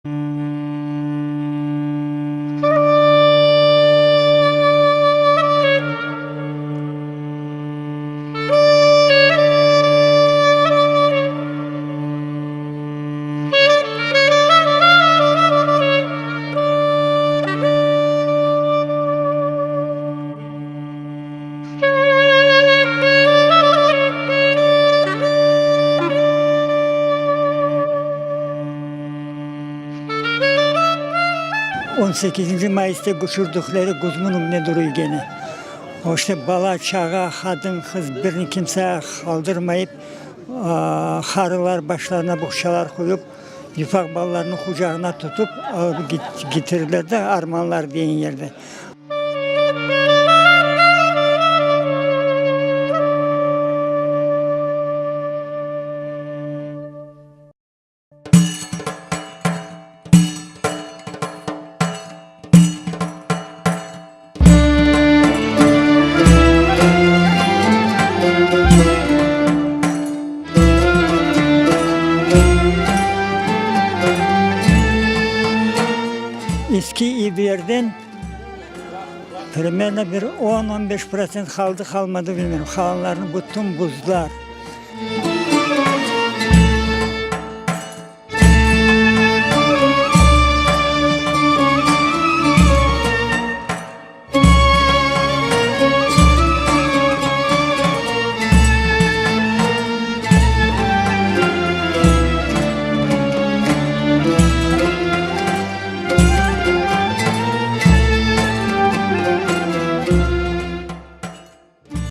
On sekizinci mayısta köçürdikleri közümiñ ögünde duruy gene. O işte bala-çağa, qadın-qız birini kimse qaldırmayıp, qarılar başlarına boğçalar qoyıp, ufaq balalarnı qucağına tutıp alıp ketirdiler de armanlar degen yerde. Eski evlerden primerno bir on, on beş protsent qaldı, qalmadı bilmeyim. Qalanlarını bütün buzdılar.